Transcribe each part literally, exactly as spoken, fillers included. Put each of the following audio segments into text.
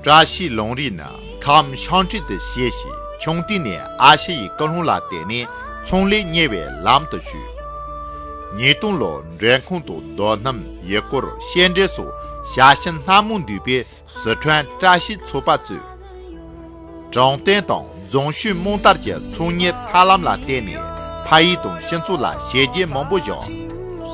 བཀྲ་ཤིས་ལུང་རིགས་ནི་ཁམས་ཤང་ཁྲི་དུ་བཞེས་ཤིང་ཆུང་དུས་ནས་ཨ་ཞེ་ཡི་སྐུལ་སློང་ལ་བརྟེན་ནས་ཚོང་ལས་གཉེར་བའི་ལམ་དུ་ཞུགས། ཉིས་སྟོང་ལོར་འབྲས་ཁུང་དང་རྡོ་སྣུམ་ཡུལ་སྐོར་བཤད་འགྲེལ་སོགས་ཞ་ཞི་སྣ་མང་འདུས་པའི་སི་ཁྲོན་བཀྲ་ཤིས་ཚོགས་པ་བཙུགས། དྲང་བདེན་དང་རྫོང་ཤོས་རྨོངས་དར་གྱི་ཚོང་གཉེར་ཐབས་ལམ་ལ་བརྟེན་ནས་ཕ་ཡུལ་དང་སྤྱི་ཚོགས་ལ་བྱས་རྗེས་མང་པོ་བཞག།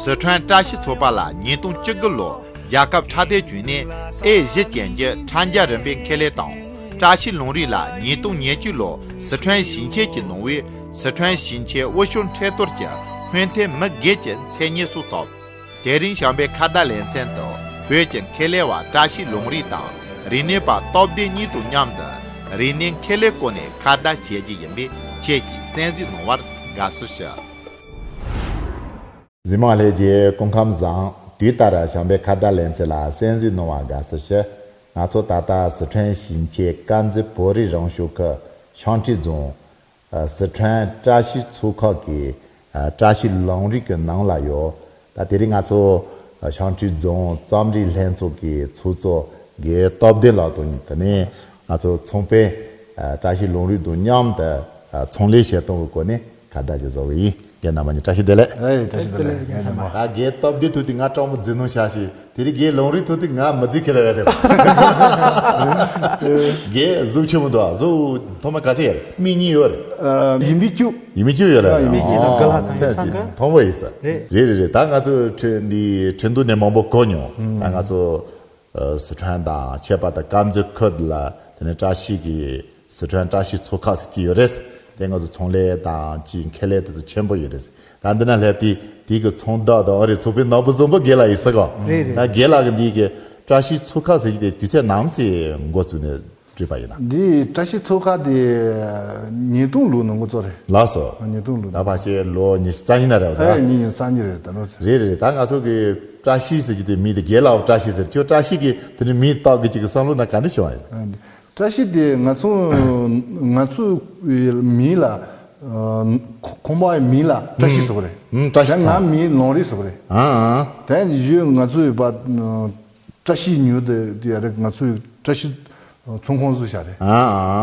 སི་ཁྲོན་བཀྲ་ཤིས་ཚོགས་པ་ལ་ཉིས་སྟོང་བཅུ་དགུ་ལོར་རྒྱལ་ཁབ་ཁྲལ་དོན་ཅུས་ནས་ཨེ་བཞི་ཅན་གྱི་ཁྲལ་འཇལ་རིམ་པའི་ཁེ་ལས་དང་བཀྲ་ཤིས་ལུང་རིགས་ལ་ཉིས་སྟོང་ཉེར་གཅིག་ལོར་སི་ཁྲོན་ཞིང་ཆེན་གྱི་ནང་བའི་སི་ཁྲོན་ཞིང་ཆེན་དབུལ་ཕྱུག་ཁྲལ་གཏོར་གྱི་སྔོན་ཐོན་མི་སྒེར་གྱི་མཚན་སྙན་སོགས་ཐོབ། དེ་རིང་བྱམས་པའི་ཁ་བརྡ་ལེ་ཚན་དུ་བོད་ཀྱི་ཁེ་ལས་པ་བཀྲ་ཤིས་ལུང་རིགས་དང་རིག་གནས་པ་སྟོབས་ལྡན་གཉིས་དང་མཉམ་དུ་རིག་གནས་ཁེ་ལས་སྐོར་ནས་ཁ་བརྡ་བྱེད་ཀྱི་ཡིན་པས་ཁྱེད་ཀྱིས་གསན་གཟིགས་གནང་བར་དགའ་བསུ་ཞུ། གཟིགས་མོ་ལྷན་རྒྱས་སྐུ་ཁམས་བཟང་། དུས་ལྟར་བྱམས་པའི་ཁ་བརྡ་ལེ་ཚན་ལ་གསན་གཟིགས་གནང་བར་དགའ་བསུ་ཞུ། ང་ཚོ་ད་ལྟ་སི་ཁྲོན་ཞིང་ཆེན་དཀར་མཛེས་བོད་རིགས་རང་སྐྱོང་ཁུལ་ཤང་ཁྲི་རྫོང་། ཨ། སི་ཁྲོན་བཀྲ་ཤིས་ཚོགས་ཁག་གི། ཨ། བཀྲ་ཤིས་ལུང་རིགས་ཀྱི་ནང་ལ་ཡོད། ད་དེ་རིང་ང་ཚོ་ཤང་ཁྲི་རྫོང་རྩོམ་རིག་ལྷན་ཚོགས་ཀྱི་ཚོགས་གཙོ་རྒན་སྟོབས་ལྡན་ལགས་དང་། དེ་ནས་ང་ཚོ་ཚོང་དཔོན། ཨ། བཀྲ་ཤིས་ལུང་རིགས་དང་མཉམ་དུ། ཨ། ཚོང་ལས་བྱེད་སྟངས་ཀྱི་སྐོར་ནས་ཁ་བརྡ་ཅིག་བཟོ་གི་ཡིན། རྒན་རྣམ་པ་གཉིས་བཀྲ་ཤིས་བདེ་ལེགས། ཨེ། བཀྲ་ཤིས་བདེ་ལེགས། རྒན་རྣམ་པ། ད་རྒན་སྟོབས་ལྡན་ཐུག་དུས་ང་སྤྲང་པོ་རྫིག་ནོ་ཤག་ཤིག་དེ་རིང་རྒན་ལུང་རིགས་ཐུག་དུས་ང་མི་རྫིག་ཁེལ་ལ་རེད་དེ། རྒན་གཟུགས་ཆེན་པོ་འདུག་གཟུགས་ཐོག་མ་ག་ཚད་ཡོད་རེད། སྨི་གཉིས་ཡོད་རེད། ཨ། ཡིན་པའི་བཅུ། ཡིན་པའི་བཅུ་ཡོད་རེད། ཡིན་པའི་བཅུ་ཡོད་རེད། ཨ། ག་ལ་ཚང་ཡིན་ས་ག་མཐོན་པོ་ཡིན་ས། རེད། རེད་རེད་རེད། ད་ང་ཚོ་ཁྲི་འདི་ཁྲི་འདུ་ནས་མང་པོ་གོ་མྱོང་། ད་ང་ཚོ། ཨ། སི་ཁྲོན་དང་ཁྱད་པར་དུ་དཀར་མཛེས་ཁུལ་ལ་དེ་ནས་བཀྲ་ཤིས་ཀྱི་སི་ཁྲོན་བཀྲ་ཤིས་ཚོགས་ཁག་ཟེར་གྱི་ཡོད་རེད། དེ་ང་ཚོ་ཚོང་ལས་དང་ཅིག་ཁེ་ལས་དེ་ཚོ་ཆེན་པོ་ཡོད་རེད། ད་འདི་ན་སླེབས་དུས་དེའི་གི་ཚོང་བདག་དང་ཨ་རི་ཚོགས་པའི་ནོར་བུ་བཟང་པོ་རྒན་ལགས་ཡིན་ས་གོ། རེད་རེད། ད་རྒན་ལགས་ཀྱི་འདི་གི་བཀྲ་ཤིས་ཚོགས་ཁག་ཟེར་གྱི་དེ་དུས་ཚོད་ནམ་ཞིག་འགོ་བཙུགས་ནས་བྲིས་པ་ཡིན་ན། འདི་བཀྲ་ཤིས་ཚོགས་ཁག་དེ་ཉིས་སྟོང་ལོ་ནང་འགོ་བཙུགས་རེད། ལགས་སོ། ཉིས་སྟོང་ལོ། ད་ཕལ་ཆེར་ལོ་ཉི་ཤུ་རྩ་གཉིས་ན་རེད་བ། ཨེ། ཉི་ཤུ་རྩ་གཉིས་རེད་ད་ནོ། རེད་རེད་རེད། ད་ང་ཚོ་གི་བཀྲ་ཤིས་ཟེར་གྱི་དེ་མི་དེ་རྒན་ལགས་བཀྲ་ཤིས་ཟེར། ཁྱོད་བཀྲ་ཤིས་ཀྱི་དེ་ནི་མིང་བཏགས་གི་ཅིག་གི་བསམ་བློ་ན་ག་འདྲ་བྱུང་བ་ཡིན། ཨ། བཀྲ་ཤིས་དེ་ང་ཚོ་ང་ཚོའི་མིང་ལ། ཨ། ཁོ་ཁོང་པའི་མིང་ལ་བཀྲ་ཤིས་ཟེར་བ་རེད། ཨུམ། བཀྲ་ཤིས། ད་ང་ཚང་མིང་ལུང་རིགས་ཟེར་བ་རེད། ཨ་ཨ། དེ་ཡོད་ང་ཚོའི་བ། བཀྲ་ཤིས་ཉུལ་དེ་དེ་ཡ་རེད། ང་ཚོའི་བཀྲ་ཤིས་ཚོང་ཁང་བཟོས་བཞག་རེད། ཨ་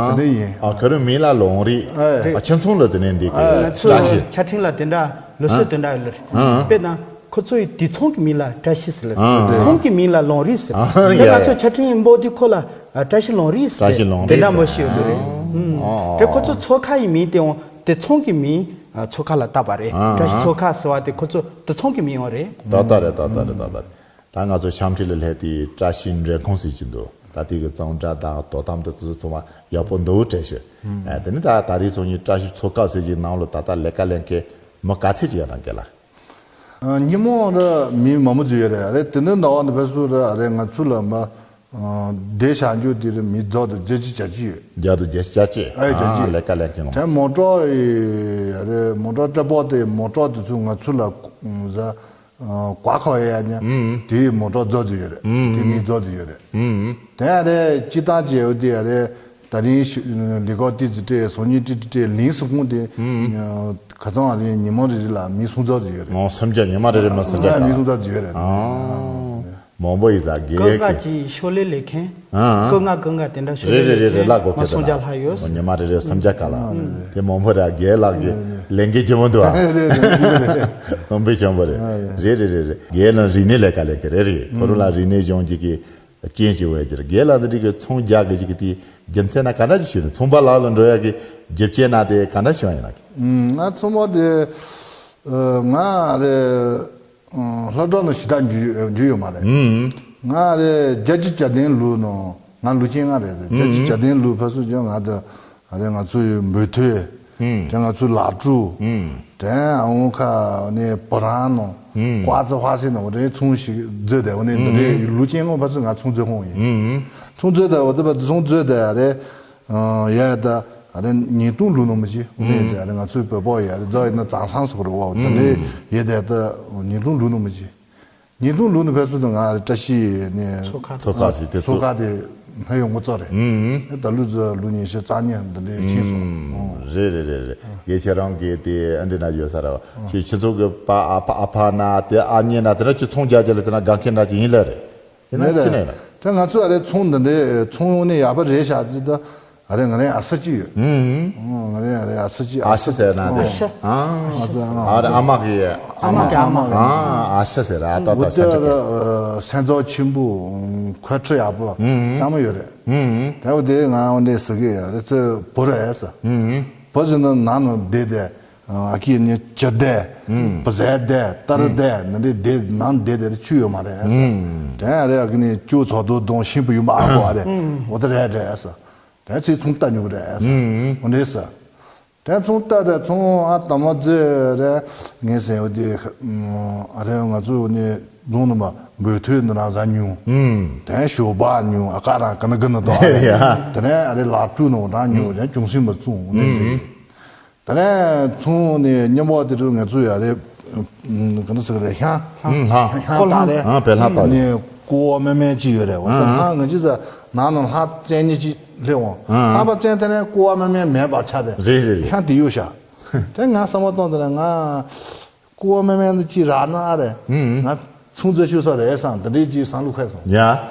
ཨ། དེ་འདྲ་ཡིན། ཨ། ཁོ་རང་མིང་ལ་ལུང་རིགས། ཨ། ཨ། ཁྱིམ་ཚང་ལ་དེ་ནས་འདི་གི། ཨ། ང་ཚོའི་བཀྲ་ཤིས། ཆ་འཕྲིན་ལ་དེ་འདྲ་ལུགས་སྲོལ། ཨ། དེ་འདྲ་ཡོད་རེད། ཨ། དཔེར་ན་ཁོ་ཚོ་ཡི་དེ་ཚང་གི་མིང་ལ་བཀྲ་ཤིས་ཟེར་ལ། ཨ། ཁོང་གི་མིང་ལ་ལུང་རིགས་ཟེར། ཨ། དེ་ཡ་ང་ཚོ་ཡ། ཆ་འཕྲིན་འབོ་དེ་ཁོ་ལ་ཨ་བཀྲ་ཤིས་ལུང་རིགས་ཟེར། བཀྲ་ཤིས་ལུང་རིགས་དེ་འདྲ་མོ་ཟེར། ཞིག་ཡོད་རེད། ཨ། ཨུམ། ཨ། དེ་ཁོ་ཚོ་ཚོགས་ཁག་ཡི་མིང་དེ་འོང་དེ་ཚང་གི་མིང་ཨ་ཚོགས་ཁག་ལ་བཏགས་པ་རེད། ཨ། བཀྲ་ཤིས་ཚོགས་ཁག་ཟེར་བ་དེ་ཁོ་ཚོ་དེ་ཚང་གི་མིང་ཡོད་རེད། ཏག་ཏག་རེད། ཏག་ཏག་རེད། ཏག་ཏག་རེད། ད་ང་ཚོ་ཤང་ཁྲི་ལ་སླེབས་དུས་བཀྲ་ཤིས་འབྲས་ཁུང་ཟེར་གྱི་འདུག་ད་དེ་གི་གཙང་སྦྲ་དང་དོ་དམ་དེ་ཚོ་ཚང་མ་ཡག་པོ་འདུག་དྲན་ཤོད། ཨ། དེ་ནི་ད་ད་རེས་ཚོ་ཉིད་བཀྲ་ཤིས་ཚོགས་ཁག་ཟེར་གྱི་ནང་ལོ་ད་ལྟ་ལས་ཀ་ལས་མཁན་མི་ག་ཚད་ཅིག་ཡོད་ན་རྒན་ལགས། ཨ། སྔོན་མ་ར་མི་མང་པོ་ཅིག་ཡོད་རེད། ཨ་རེ་དེ་འདྲ་ནང་བ་ནི་ཕེབས་སུ་ར་ཨ་རེ་ང་ཚོ་ལ་མ། ཨ། སྡེ་བཞག་རྒྱུ་དེ་ར་མི་རྫོགས་དུ་བརྒྱད་ཅུ་གྱ་གཅིག་ཡོད། རྒྱ་དུ་བརྒྱད་ཅུ་གྱ་གཅིག་ཨ། གྱ་གཅིག་ཨ། ལས་ཀ་ལས་མཁན་ལོ། དེ་མོ་ཊ་ཡི་ཨ་རེ་མོ་ཊ་ཏྲེ་པོ་དེ་མོ་ཊ་དེ་ཚོ་ང་ཚོ་ལ་ཟ། ཨ། བཀའ་ཁོ་ཡ་ཉ། ཨུམ། དེའི་མོ་ཊ་རྫོགས་ཀྱི་ཡོད་རེད། ཨུམ། དེ་མི་རྫོགས་ཀྱི་ཡོད་རེད། ཨུམ། དེ་ཡང་རེད་སྤྱི་བཏང་བྱས་ཡོད་དེ་ཡང་རེད། ད་རིང་ལས་ཀ་ཏི་ཙི་སྤྲད་སང་ཉིན་ཏི་ཏི་སྤྲད་ལིང་སི་ཁུང་དེ། ཨུམ། ཁ་ཚང་རེད་ཉི་མ་རེ་རེ་ལ་མི་སུམ་ཅུ་ཙམ་ཡོད་རེད། ཨོ་སུམ་ཅུ། ཉི་མ་རེ་རེ་མི་སུམ་ཅུ་ཙམ། མི་སུམ་ཅུ་ཙམ་ཡོད་རེད། ཨ། མང་པོ་ཡིན་ས་རྒན་ཀི་ལྔ་གི་ཤོ་ལས་ལས་མཁན། ཨ། ཀི་ལྔ་ཀི་ལྔ་དེ་འདྲ་ཤོ་ལས་ལས་མཁན་མི་སུམ་ཅུ་ལྷག་ཡོད། ཉི་མ་རེ་རེ་སུམ་ཅུ་ཙམ་ལ། ཨ། དེ་མང་པོ་རེད། རྒན་ལགས་ཀྱི་ལས་འགན་ཆེན་པོ་འདུག་ཨ། རེད་རེད་རེད། དམ་པའི་ཆེན་པོ་རེད། ཨ། རེད་རེད་རེད་རེད། རྒན་ལགས་རིག་གནས་ལས་ཀ་ལས་ཀྱི་རེད་རེད། ཁོ་རང་ལ་རིག་གནས་གཞུང་གཅིག་གི་རྐྱེན་གྱིས་འོས་ཀྱི་རེད། རྒན་ལགས་འདི་འདྲའི་གི་ཚོང་རྒྱག་གི་ཅིག་གི་དེའི་རྒྱུ་མཚན་ན་ག་འདྲ་ཅིག་ཞུས་ནས་ཚོང་པ་ལག་ལ་འགྲོ་ཡག་གི་རྒྱུ་རྐྱེན་ན་དེ་ག་འདྲ་བྱུང་ཡིན་ན། ང་ཚོང་པ་དེ་ང་རེ་སློབ་གྲྭ་ནང་ཞེ་དྲག་འཇུ་འཇུ་ཡོད་མ་རེད། ང་རེ་བརྒྱད་ཅུ་གྱ་བདུན་ལོ་ནང་ང་ལོ་ཆེན་ང་རེད། བརྒྱད་ཅུ་གྱ་བདུན་ལོ་ཕར་ཚུར་ཀྱང་ང་དང་ཨ་རེ་ང་ཚོ་ཡི་འབོད་ཐོས། ཨུམ། དེ་ང་ཚོའི་ལག་ཕྲུག་ཨུམ། དེ་ཨ་འོང་ཁ་ནས་བུ་རང་ནང་། ཨུམ། ཀ་ཙི་ཧྭ་སི་ནང་འོ་དེ་ཚོང་ཞིག་མཛོད་དེ་འོ་ནས་འདི་འདྲའི་ལུ་ཅན་ངོ་ཕར་ཚུར་ང་ཚོང་མཛོད་ཁོང་ཡིན། ཨུམ། ཚོང་མཛོད་དེ་འོ་དེ་བ་ཚོང་མཛོད་དེ་ཨ་རེ། ཡ་ད་ཨ་རེ་ཉིས་སྟོང་ལོ་ནང་མི་ཅི་འོ་ནས་དེ་ཨ་རེ་ང་ཚོའི་བོད་པ་ཡ་རེ་རྫ་ཡིན་ན་ཙང་སང་སོགས་རེ་བ་འོ་དེ་འདྲའི་ཡ་དེ་ད་ཉིས་སྟོང་ལོ་ནང་མི་ཅི། ཉིས་སྟོང་ལོ་ནས་ཕར་ཚུར་དུ་ང་བཀྲ་ཤིས་ནས་ཚོགས་ཁག་ཚོགས་ཁག་ཅིག་དེ་ཚོགས་ཚོགས་ཁག་དེ་སྔ་ཡོང་གི་ཚོགས་རེད། ཨུམ། ད་ལོ་ཚོ་ལོ་ཉི་ཤུ་རྩ་གཉིས་འདི་འདྲའི་ཕྱིན་སོང་། ཨུམ། རེད་རེད་རེད་རེད། ངས་ཁྱེད་རང་གི་དེ་ཨ་འདི་ན་ཡོད་ས་ར་བ་ཁྱེད་ཁྱེད་ཚོ་གི་པ་ཨ་ཕ་ཨ་ཕ་ན་དེ་ཨ་མྱེས་ན་དེ་ན་ཁྱེད་ཚོང་རྒྱག་རྒྱ་ལ་དེ་ན་དགའ་མཁན་ན་ཅིག་ཡིན་ལ་རེད། དེ་ན་ཅི་ནས་ལ། ད་ང་ཚོ་ཨ་རེ་ཚོང་འདི་འདྲའི་ཚོང་ཡོང་ནས་ཡག་པོ་རེད་ཤག་ཅི་ད། ཨ་རེ་ང་རེ་ཨ་ས་ཅི་ཡོད། ཨུམ། ཨང་། ང་རེ་ཨ་རེ་ཨ་ས་ཅི། ཨ་ཤི་ཟེར་ན་དེ། ཨ་ཤི། ཨང་། ཨ་ས། ཨ་རེ་ཨ་མ་གི། ཨ་མ་གི་ཨ་མ། ཨང་། ཨ་ཤི་ཟེར་ར་ཏོ་ཏོ་ཆ་ཆ་གི། སེམས་ཚོར་ཆེན་པོ། ཁོ་ཁྲི་ཡག་པོ་ལྟ་མོ་ཡོད་རེད། ཨུམ། དེ་བ་དེ་ང་འོ་འདྲས་ཟེར་གི་ཡ་རེ་ཚོ་བོ་རེད་ས། ཨུམ། བོ་ཟེར་ན་ནང་ནང་བསྡད་དེ། ཨ་ཀི་ནི་ཅི་བསྡད། བུ་ཟས་བསྡད། ཏར་བསྡད། ནི་འདི་བསྡད་ནང་བསྡད་དེ་ཆུ་ཡོད་མ་རེད། དེ་ཡང་རེ་ཨ་ཀི་ནི་ཅུ་ཚོགས་དུ་གདོང་ཤིན་པོ་ཡོད་མ་ཨ་གོ་ཨ་རེད། འོ་དེ་རེད་རེད་ས། དེ་ཚེ་ཚོང་ལྟ་ཉུག་རེད་ས། འོ་འདྲས་ས། དེ་ཚོང་ལྟ་དེ་ཚོང་ཨ་དམ་མ་ཛེ་རེད་ངས་ཟེར་བ་དེ། ཨ་རེ་ང་ཚོ་ནི་རྫོང་ནི་མ་འབོད་ཐོས་ནི་རང་ཟ་ཉུང་། དེ་ཞོ་སྦག་ཉུང་ཨ་ཀ་རང་ཀ་ན་ཀ་ན་དང་ཨ་རེད། དེ་ནས་ཨ་རེ་ལག་བཀྲུ་ནི་འོ་རང་ཉུང་དེ་ཅུང་སིན་མ་བཙུང་ནི་རེད། དེ་ནས་ཚོང་ནས་མཉམ་པོ་དེ་ཚོ་ང་ཚོ་ཡ་རེ་ག་འདྲ་ཟེར་རེད་ཤང་། ལྷ། ལྷ་ལྷ་རེད། ཨ་བེ་ལྷ་ལྟ་ནས་ཀོ་བ་མེ་མེ་ཅི་ཡོད་རེད། འོ་ད་ལྷ་ང་ཅི་ཟ་ནང་ནང་ལྷ་བཙན་ཉི་ཅི་ལེ་འོང་། ལྷ་པ་བཙན་དེ་ནས་ཀོ་བ་མེ་མེ་མེད་པ་ཆ་རེད། རེད་རེད་རེད། ཤང་དེ་ཡོད་ཤག་དེ་ང་བསམ་བློ་གཏོང་དེ་ནས་ང་ཀོ་བ་མེ་མེ་འདི་ཅི་རག་ན་ཨ་རེད། ང་ཚོང་རྫས་ཤོད་ས་རེད་སང་དེ་འདྲའི་ཅི་སང་ལུག་ཁ་སོང་། ཡ།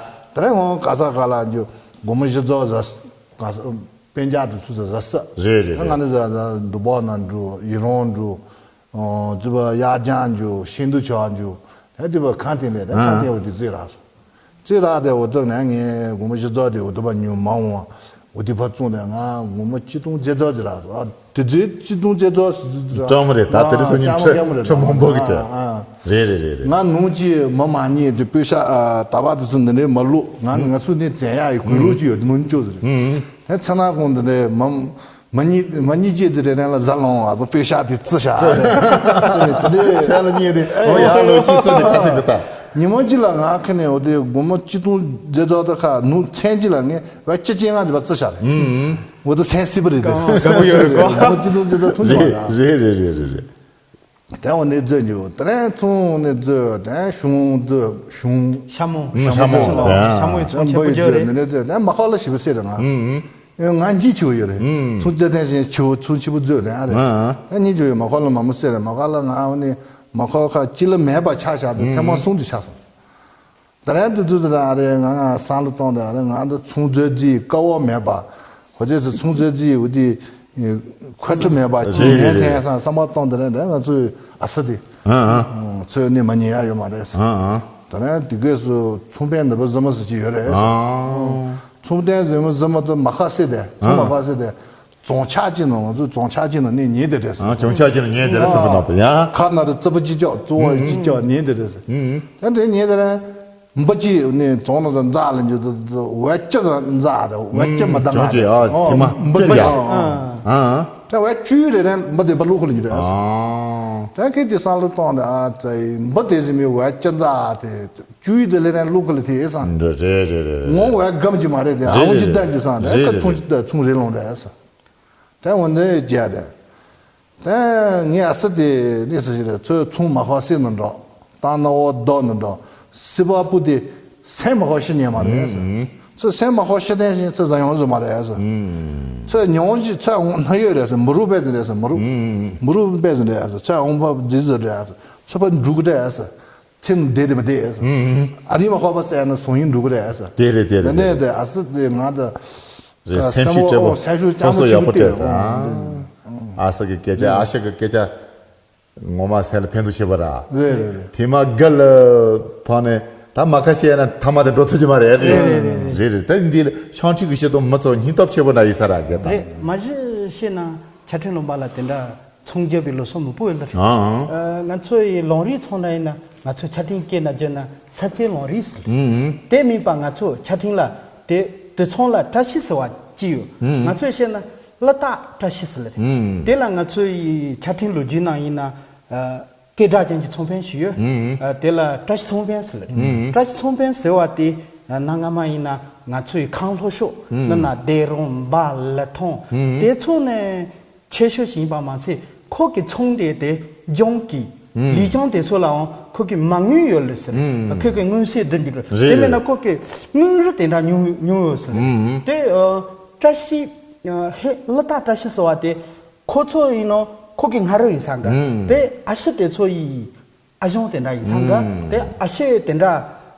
དེ་ནས་འོང་ག་ས་ག་ལ་འཇུ་སྒོར་མོ་བཞི་རྫོགས་ཟ་ག་ས། དཔེ་འཇགས་དེ་ཚོ་ཟ་ཟ་ས། རེད་རེད་ང་རེད། ནི་ཟ་ཟ་འདུ་བག་ན་འགྲོ་ཡི་རོང་འགྲོ། ཙི་པ་གཡག་ལྗང་འགྲོ་ཤིན་ཏུ་ཆ་འགྲོ། ད་དེ་པ་ཁང་སྟེང་ལས་ད་ཁང་སྟེང་འོ་དེ་རྩེ་རག་སོང་། རྩེ་རག་དེ་འོ་དེ་ནས་ངས་སྒོར་མོ་བཞི་རྫོགས་དེ་འོ་དེ་པ་ཉུང་མ་འོང་བ། འོ་དེ་ཕ་བཙོང་དེ་ང་སྒོར་མོ་གཅིག་སྟོང་བརྒྱད་རྫོགས་དེ་རག་སོང་། དེ་ཚོའི་གཅིག་སྟོང་བརྒྱད་རྫོགས་སུ་ཙམ་རེད། ད་དེ་རིང་སང་ཉིན་ཁྲི་ཁྲི་མང་པོ་གི་ཁྲི། རེད་རེད་རེད་རེད། ང་ནུང་གཅིག་མི་མ་ཉིད་དེ་པོད་ཤག་ད་བ་དེ་ཚོ་འདི་འདྲའི་མ་ལུག་ང་ནི་ང་ཚོ་ནི་བཙན་ཡག་ཡི་གོས་ལུག་ཅིག་ཡོད་དེ་མོ་ནི་ཅོ་ཟེར། ཧེ་ཚ་ན་ཁོང་འདི་འདྲའི་མ་མ་ཉིད་མ་ཉིད་ཅེས་དེ་རེ་རན་ལ་ཟ་ལོང་ཨ་ཚོ་པོད་ཤག་དེ་བརྩི་ཤག་དེ་འདྲའི་ཚལ་ལ་ཉེ་དེ་འོ་ཡག་ལོ་ཅི་བརྩི་ནི་ཁ་ཚིག་གི་ད། ཉི་མ་གཅིག་ལ་ང་ཁེ་ནས་འོ་དེ་སྒོར་མོ་གཅིག་སྟོང་བརྒྱད་རྫོགས་ད་ཁ་ནུ་མཚན་གཅིག་ལ་ངས་བ་སྤྱི་ཅན་ང་དེ་བ་བརྩི་ཤག་རེད། འོ་དེ་སེམས་སྲིད་པ་རེད་དེ། དགའ་པོ་ཡོད་རེད་གོ། སྒོར་མོ་གཅིག་སྟོང་བརྒྱད་རྫོགས་ཐུང་ཆུང་བ་རེད། རེད་རེད་རེད་རེད་རེད། དེ་འོ་ནས་རྫོས་འཇུག་དེ་ཚོང་ནས་རྫོས་དེ་གཞུང་རྫོས་གཞུང་། ཤ་མོ། ཤ་མོ་རྫོས་ལ་ཤ་མོ་ཡི་ཚོང་ཆེན་པོ་རྫོས་རེད། ནས་རྫོས་དེ་མ་ཁ་ལ་ཞིབ་པ་སེ་རེད་ང་། ང་གཉིས་ཆུ་ཡོད་རེད། ཚོང་རྒྱ་ཐན་ཞིང་ཆུ་ཚོང་ཆེན་པོ་རྫོས་རེད་ཨ་རེད། ང་གཉིས་ཆུ་ཡོད་མ་ཁ་ལ་མ་མོ་སེ་རེད། མ་ཁ་ལ་ང་འོ་ནས་མ་ཁ་ཁ་ཅི་ལ་མེད་པ་ཆ་བཞག་དེ་ཐེངས་མ་གསུམ་དུ་ཆགས་སོང་། ད་རེས་འདི་དུས་དེ་རང་རེད་ང་ང་སང་ལ་གཏོང་དེ་རེད། ང་འདི་ཚོང་རྫས་རྫི་དཀའ་བ་མེད་པ། ཧོ་ཅེས་སུ་ཚོང་རྫས་རྫི་འུ་དེ་ཁོ་ཁྲི་མེད་པ་ཅི་རེད་ངན་རེད་ཐན་རེད། སང་བསམ་པ་གཏོང་དེ་རེད་རེད། ང་ཚོའི་ཨ་ས་དེ་ཨ་ཨ་ཚོས་ནི་མ་ཉེ་ཡ་ཡོད་མ་རེད། ཨ་ཨ་ད་རེས་དེ་གས་སུ་ཚོང་པའི་འདི་པ་ཟི་མ་ཟི་ཅི་ཡོད་རེད། ཨ་ཚོང་པའི་ཟི་མ་ཟི་མ་དུ་མ་ཁ་སེ་དེ་ཚོང་མ་ཁ་སེ་དེ། རྫོང་ཆགས་ཀྱི་ནང་ང་ཚོ་རྫོང་ཆགས་ཀྱི་ནང་ནས་ཉེ་དེ་རེད། ཨ་རྫོང་ཆགས་ཀྱི་ནང་ཉེ་དེ་རེད་ཚོགས་པ་ནང་དུ་ཡ། ཁ་ན་རུ་རྩི་པ་ཅི་ལྕོག་རྩི་བ་ཅི་ལྕོག་ཉེ་དེ་རེད། ཡང་དེ་ཉེ་དེ་རེད། འབུ་ཅི་ནས་རྫོང་ནང་དུ་འཛག་ལ་འཇུ་དུ་དུ་བས་ཅི་ཟ་འཛག་དུ་བས་ཅི་མ་ད་ང་རེད། ཨ་དེ་མ་འབུ་ཅི་ཅི་ཡ། ཨ་ཨ་ད་བས་ཅུ་རེ་རེ་འབུ་དེ་པ་ལུག་ཁུ་ལ་འཇུ་རེད། ཨ་ད་ཁེ་དེ་སང་ལུ་གཏོང་དེ་ཨ་ཙི་འབུ་དེ་ཟི་མི་བས་ཅི་འཛག་དེ། ཇུས་དེ་ལས་རན་ལུག་ག་ལ་དེ་སང་། རེད་རེད་རེད་རེད། ངོ་བས་སྒམ་གྱི་མ་རེད་དེ། རེད་ཨང་ཅི་རེད་ལྡན་གྱི་སང་རེད། རེད་ཁ་རེད་ཚོང་ཅི་ལྟ་ཚོང་རེད་ལོང་རེད་ས། དེ་འོ་འདི་རྒྱ་རེད། དེ་ངས་ཨ་སི་དེ་ནི་སི་ཞིག་རེད། ཚོས་ཚོང་མ་ཁ་སེ་ནི་འགྲོ། ཏང་ན་འོ་རྡོ་ནི་འགྲོ། སི་པ་པུ་དེ་སེམས་མ་ཁ་ཤི་ཉན་མ་རེད་ས། ཚོས་སེམས་མ་ཁ་ཤི་ལྡན་ཞིང་ཚོས་ཟ་ཡོང་ཟི་མ་རེད་ས། ཚོས་ཉོང་ཞིག་ཚོས་འོང་ན་ཡོད་རེད་ས། མུ་རུ་པེ་ཟི་རེད་ས། མུ་རུ་མུ་རུ་པེ་ཟི་རེད་ས། ཚོས་འོང་པ་ཇི་ཟི་རེད་ས། ཚོས་པ་འབྲུག་རེད་ས། ཚེ་ནི་བདེ་དེ་མ་བདེ་ཨེ་ཟེར། ཨ་རི་མ་ཁོག་པ་ཟེར་ན་སོང་ཡིན་འགྲོ་གི་རེད་ཨེ་ཟེར། དེ་རེད་དེ་རེད། དེ་ནས་དེ་ཨ་སི་དེ་ང་ད་རེད། སེམས་ཤུགས་སྤྲད་པོ་སེམས་ཤུགས་ལྕགས་མོ་ཆེན་པོ་སྟེར་ཨ་སི་གི་སྐད་ཆ་ཨ་ཤི་གི་སྐད་ཆ་ངོ་མ་སེམས་ལ་ཕན་ཐོགས་ཆེ་བ་ར། རེད་རེད་རེད། དེ་མ་ག་ལ་ཕ་ནས་ད་མ་ཁ་བཤད་ན་ཐ་མ་དེ་འགྲོ་ཐུབ་ཀྱི་མ་རེད། རེད་རེད་རེད་རེད། རེད་རེད། ད་འདི་ཤང་ཁྲིག་གི་བཤད་དོ་མི་ཚོ་སྙིང་སྟོབས་ཆེ་བོ་འདྲ་ཡིན་ས་ར་གི་ད། རེད། མ་གཞི་བཤད་ན་ཆ་འཕྲིན་ལུང་པ་ལ་དེ་འདྲ། ཚོང་རྒྱག་པའི་ལུགས་སྲོལ་མང་པོ་ཡོད་ལ། ཨང་། ཨ། ང་ཚོ་ཡི་ལོང་རིའི་ཚོང་ལ་ཡིན་ན་ང་ཚོ་ཆ་འཕྲིན་སྐད་ནང་བརྗོད་ན་ས་རྩེ་ལོང་རིས་ཟེར། ཨང་། དེ་མིན་པ་ང་ཚོ་ཆ་འཕྲིན་ལ་དེ་དེ་ཚོང་ལ་བཀྲ་ཤིས་ཟེར་བ་ཅི་ཡོད། ཨང་། ང་ཚོས་བཤད་ན་གླུ་སྟག་བཀྲ་ཤིས་ཟེར་ལ་རེད། ཨང་། དེ་ལ་ང་ཚོ་ཡི་ཆ་འཕྲིན་ལོ་རྒྱུས་ནང་ཡིན་ན། ཨ། སྐད་གྲགས་ཅན་གྱི་ཚོང་དཔོན་ཞིག་ཡོད། ཨང་། ཨ། དེ་ལ་བཀྲ་ཤིས་ཚོང་དཔོན་ཟེར་ལ་རེད། ཨང་། བཀྲ་ཤིས་ཚོང་དཔོན་ཟེར་བ་དེ་གནའ་སྔ་མ་ཡིན་ན་ང་ཚོ་ཡི་ཁང་ལྷོ་ཕྱོགས་ཨང་། ནི་ན་སྡེ་རོང་འབའ་ལི་ཐང་ཨང་། དེ་ཚོ་ནས། ཆེ་ཤོས་ཤིག་ཡིན་པ་མ་ཚད་ཁོ་གི་ཚོང་དེ་དེ་ལྗོངས་ཀྱི་ཨང་ལི་ལྗོངས་དེ་ཚོ་ལའང་ཁོ་གི་མ་དངུལ་ཡོད་ལེ་ཟེར། ཨང་། ཁོ་གི་དངུལ་སེ་འདི་འདི་རེད། རེད་དེ་མེད་ན་རེད། ཁོ་གི་དངུལ་རིན་དེ་འདྲ་ཉུང་ཉུང་ཡོད་ཟེར། ཨང་། དེ་ཨ་བཀྲ་ཤིས་ཨ་ཧེ་གླུ་སྟག་བཀྲ་ཤིས་ཟེར་བ་དེ་ཁོ་ཚོ་ཡིན་ནོ་ཁོ་གི་ང་རོ་ཡིན་ས་འགའ། ཨང་། དེ་ཨ་ཤི་དེ་ཚོ་ཡི་ཨ་གཞུང་དེ་འདྲ་ཡིན་ས་འགའ། ཨང་། དེ་ཨ་ཤི་དེ་འདྲ་